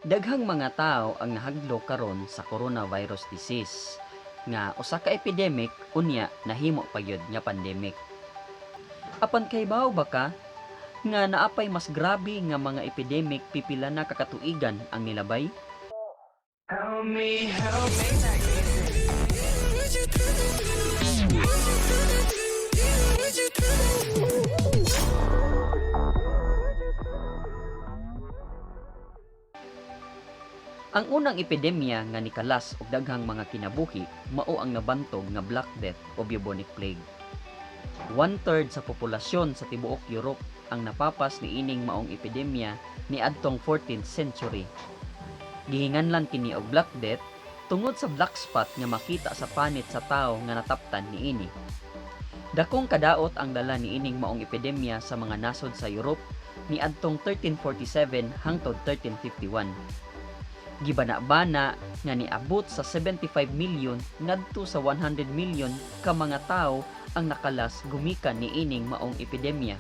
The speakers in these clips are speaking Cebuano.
Daghang mga tao ang nahadlok karon sa coronavirus disease nga usa ka epidemic, unya nahimo pa gyud nga pandemic. Apan kahibaw ba ka nga naapay mas grabe nga mga epidemic pipila na ka katuigan ang nilabay? Help me, help me. Ang unang epidemya nga nikalas og daghang mga kinabuhi mao ang nabantog nga Black Death o bubonic plague. One-third sa populasyon sa tibuok Europe ang napapas niining maong epidemya niadtong 14th century. Gihinganlan kini og Black Death tungod sa black spot nga makita sa panit sa tawo nga nataptan niini. Dakong kadaot ang dala niining maong epidemya sa mga nasod sa Europe niadtong 1347 hangtod 1351. Gibana-bana nga niabot sa 75 million ngadto sa 100 million ka mga tawo ang nakalas gumikan niining maong epidemya.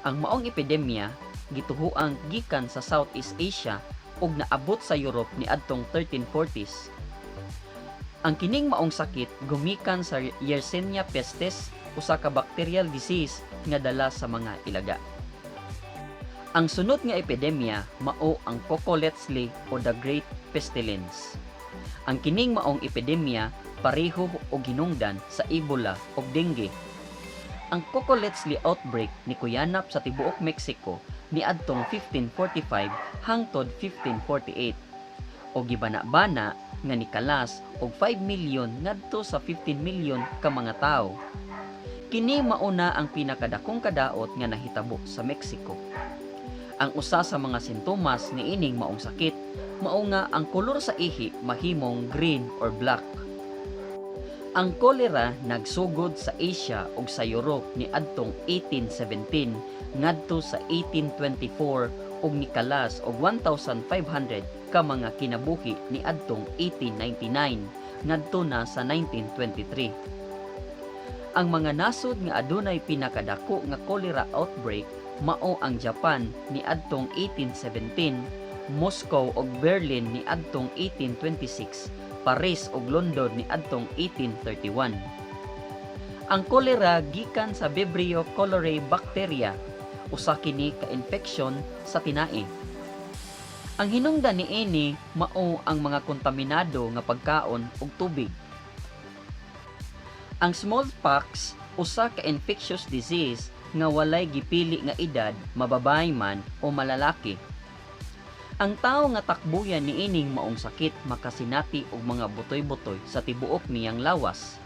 Ang maong epidemya gituhuang gikan sa Southeast Asia ug naabot sa Europe niadtong 1340s. Ang kining maong sakit gumikan sa Yersinia pestis, usa ka bacterial disease nga dala sa mga ilaga. Ang sunod nga epidemya mao ang Cocoliztli o the Great Pestilence. Ang kining maong epidemya pareho og hinungdan sa Ebola ug dengue. Ang Cocoliztli outbreak nikuyanap sa tibuok Mexico niadtong 1545 hangtod 1548 o gibana-bana nga nikalas og 5 million ngadto sa 15 million ka mga tawo. Kini mauna ang pinakadakong kadaot nga nahitabo sa Mexico. Ang usa sa mga sintomas niining maong sakit mao nga ang kolor sa ihi mahimong green or black. Ang kolera nagsugod sa Asia ug sa Europe niadtong 1817 ngadto sa 1824 ug nikalas og 1,500 ka mga kinabuhi niadtong 1899 ngadto na sa 1923. Ang mga nasod nga adunay pinakadako nga cholera outbreak mao ang Japan niadtong 1817, Moscow ug Berlin niadtong 1826, Paris ug London niadtong 1831. Ang kolera gikan sa Vibrio cholerae bacteria, usa kini ka infection sa tinai. Ang hinungdan niini mao ang mga kontaminado nga pagkaon ug tubig. Ang smallpox usa ka infectious disease nga walay gipili nga edad, mababae man o malalaki. Ang tawo nga takbuyan niining maong sakit makasinati og mga butoy-butoy sa tibuok niyang lawas.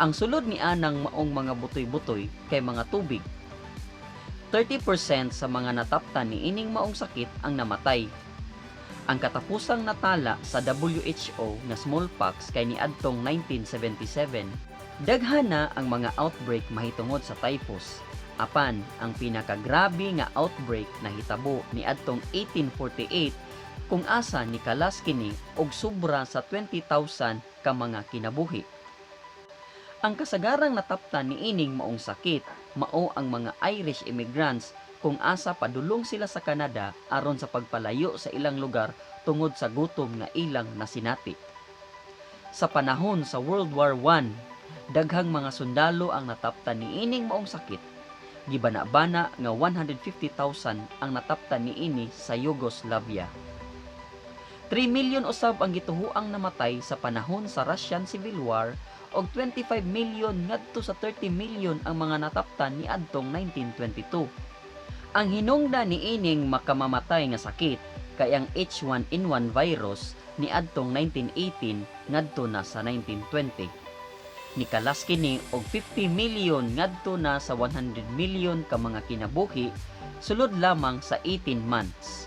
Ang sulod ni anang maong mga butoy-butoy kay mga tubig. 30% sa mga nataptan niining maong sakit ang namatay. Ang katapusang natala sa WHO nga smallpox kay niadtong 1977. Daghan na ang mga outbreak mahitungod sa typhus. Apan ang pinakagrabe nga outbreak nahitabo niadtong 1848 kung asa nikalas kini og sobra sa 20,000 ka mga kinabuhi. Ang kasagarang nataptan niining maong sakit mao ang mga Irish immigrants kung asa padulong sila sa Canada aron sa pagpalayo sa ilang lugar tungod sa gutom nga ilang nasinati. Sa panahon sa World War I, daghang mga sundalo ang nataptan niining maong sakit. Gibana-bana nga 150,000 ang nataptan niini sa Yugoslavia. 3 million usab ang gituhuang namatay sa panahon sa Russian Civil War og 25 million ngadto sa 30 million ang mga nataptan niadtong 1922. Ang hinungdan niining makamamatay nga sakit kay ang H1N1 virus niadtong 1918 ngadto na sa 1920. Nikalas kini og 50 million ngadto na sa 100 million ka mga kinabuhi sulod lamang sa 18 months.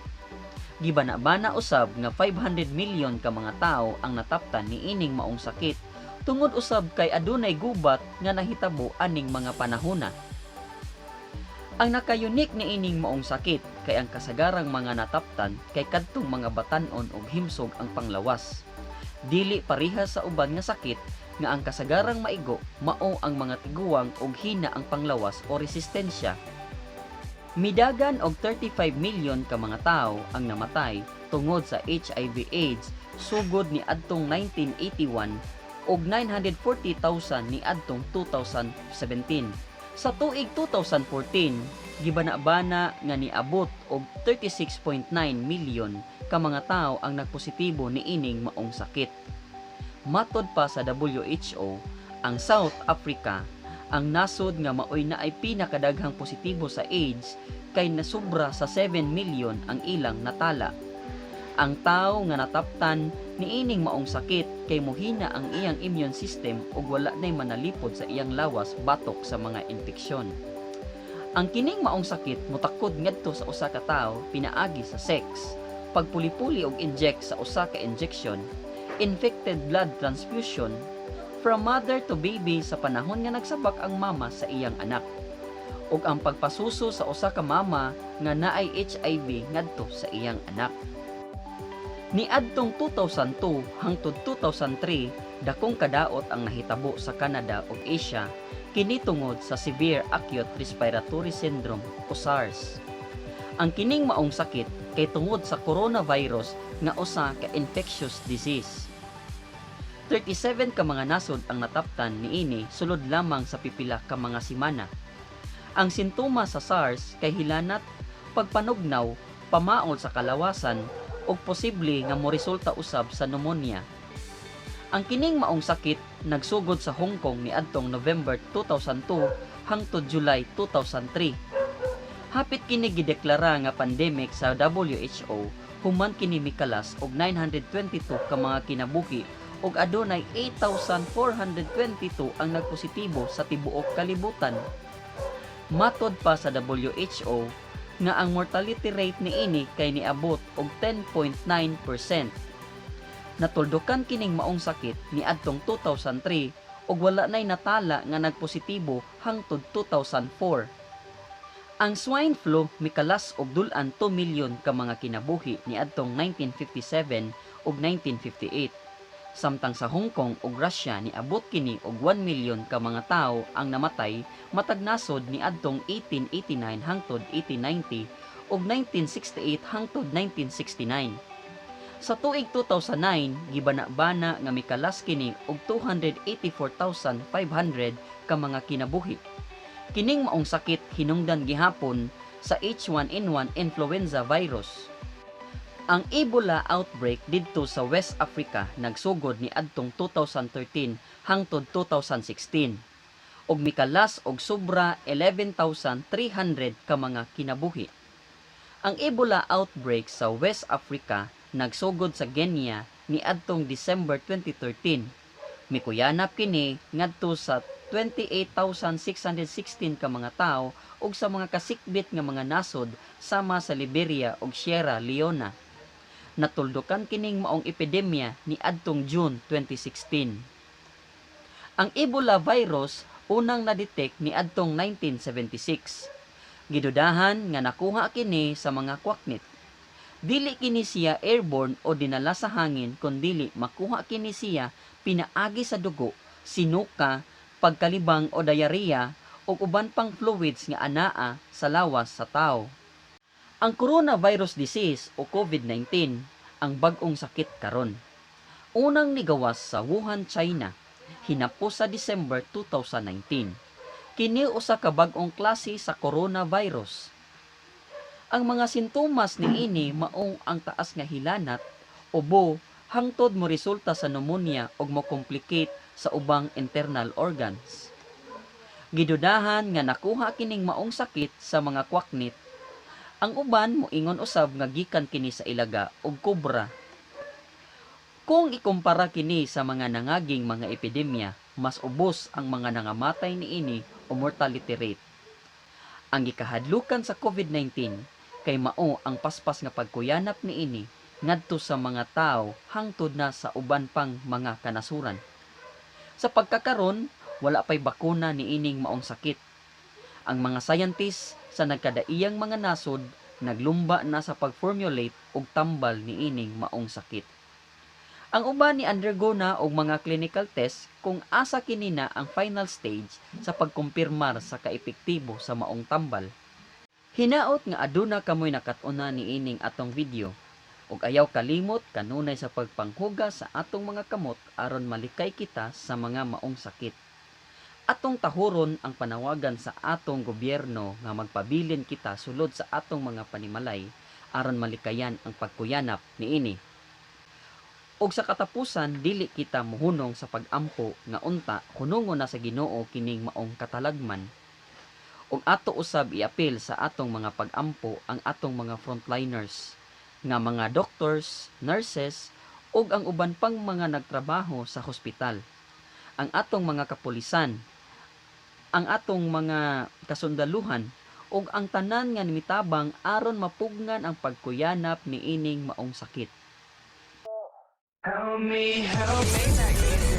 Gibana-bana usab nga 500 million ka mga tawo ang nataptan niining maong sakit tungod usab kay adunay gubat nga nahitabo aning mga panahona. Ang naka-unique niining maong sakit kay ang kasagarang mga nataptan kay kadtong mga batan-on ug himsog ang panglawas. Dili pareha sa uban nga sakit nga ang kasagarang maigo mao ang mga tiguang ug hina ang panglawas o resistensya. Midagan og 35 million ka mga tawo ang namatay tungod sa HIV AIDS sugod ni adtong 1981 ug 940,000 ni adtong 2017. Sa tuig 2014, gibana-bana nga niabot og 36.9 million ka mga tawo ang nagpositibo niining maong sakit. Matod pa sa WHO, ang South Africa ang nasod nga maoy naay pinakadaghang positibo sa AIDS kay nasubra sa 7 million ang ilang natala. Ang tawo nga nataptan niining maong sakit kay muhina ang iyang immune system ug wala nay manalipod sa iyang lawas batok sa mga impeksyon. Ang kining maong sakit motakod ngadto sa usa ka tawo pinaagi sa sex, pagpuli-puli og inject sa usa ka injection, infected blood transfusion, from mother to baby sa panahon nga nagsabak ang mama sa iyang anak, ug ang pagpasuso sa usa ka mama nga naay HIV ngadto sa iyang anak. Niadtong 2002 hangtod 2003, dakong kadaot ang nahitabo sa Canada ug Asia kini tungod sa Severe Acute Respiratory Syndrome o SARS. Ang kining maong sakit kay tungod sa coronavirus nga usa ka infectious disease. 37 ka mga nasod ang nataptan niini sulod lamang sa pipila ka mga semana. Ang sintomas sa SARS kay hilanat, pagpanugnaw, pamaol sa kalawasan ug posible nga moresulta usab sa pneumonia. Ang kining maong sakit nagsugod sa Hong Kong niadtong November 2002 hangtod July 2003. Hapit kini gideklara nga pandemic sa WHO human kini mikalas og 922 ka mga kinabuhi ug adunay 8,422 ang nagpositibo sa tibuok kalibutan. Matod pa sa WHO nga ang mortality rate niini kay niabot og 10.9%. Natuldukan kining maong sakit niadtong 2003 ug wala nay natala nga nagpositibo hangtod 2004. Ang swine flu mikalas og dul-an 2 milyon ka mga kinabuhi niadtong 1957 ug 1958. Samtang sa Hong Kong ug Russia, niabot kini og 1 milyon ka mga tawo ang namatay matag nasod niadtong 1889 hangtod 1890 ug 1968 hangtod 1969. Sa tuig 2009, gibana-bana nga mikalas kini og 284,500 ka mga kinabuhi. Kining maong sakit hinungdan gihapon sa H1N1 influenza virus. Ang Ebola outbreak didto sa West Africa nagsugod ni adtong 2013 hangtod 2016 ug mikalas og sobra 11,300 ka mga kinabuhi. Ang Ebola outbreak sa West Africa nagsugod sa Guinea niadtong December 2013. Mikuyanap kini ngadto sa 28,616 ka mga tawo ug sa mga kasikbit nga mga nasod sama sa Liberia ug Sierra Leone. Natuldukan kining maong epidemya niadtong June 2016. Ang Ebola virus unang na-detect niadtong 1976. Gidudahan nga nakuha kini sa mga kwaknit. Dili kini siya airborne o dinala sa hangin, kundili makuha kini siya pinaagi sa dugo, sinuka, pagkalibang o diarrhea ug uban pang fluids nga anaa sa lawas sa tawo. Ang coronavirus disease o COVID-19 ang bag-ong sakit karon. Unang nigawas sa Wuhan, China, hinapos sa December 2019. Kini usa ka bag-ong klase sa coronavirus. Ang mga sintomas niini mao ang taas nga hilanat, ubo, hangtod mo resulta sa pneumonia ug mo complicate sa ubang internal organs. Gidudahan nga nakuha kining maong sakit sa mga kwaknit. Ang uban moingon usab nga gikan kini sa ilaga ug kobra. Kung ikumpara kini sa mga nangaging mga epidemya, mas ubos ang mga nangamatay niini o mortality rate. Ang gikahadlukan sa COVID-19 kay mao ang paspas nga pagkuyanap niini ngadto sa mga tawo hangtod na sa uban pang mga kanasuran. Sa pagkakaron, wala pay bakuna niining maong sakit. Ang mga scientists sa nagkadaiyang mga nasod naglumba na sa pag-formulate og tambal niining maong sakit. Ang uban ni undergo na og mga clinical test kung asa kini na ang final stage sa pagkumpirmar sa kaepektibo sa maong tambal. Hinaot nga aduna kamoy nakat-unan niining atong video. Ug ayaw kalimot kanunay sa pagpanghugas sa atong mga kamot aron malikay kita sa mga maong sakit. Atong tahuron ang panawagan sa atong gobyerno nga magpabilin kita sulod sa atong mga panimalay aron malikayan ang pagkuyanap niini. Ug sa katapusan, dili kita mohunong sa pag-ampo nga unta hunungon na sa Ginoo kining maong katalagman. Ug ato usab iapil sa atong mga pag-ampo ang atong mga frontliners nga mga doctors, nurses ug ang uban pang mga nagtrabaho sa hospital. Ang atong mga kapulisan, ang atong mga kasundaluhan ug ang tanan nga nimitabang aron mapugngan ang pagkuyanap niining maong sakit. Help me, help me.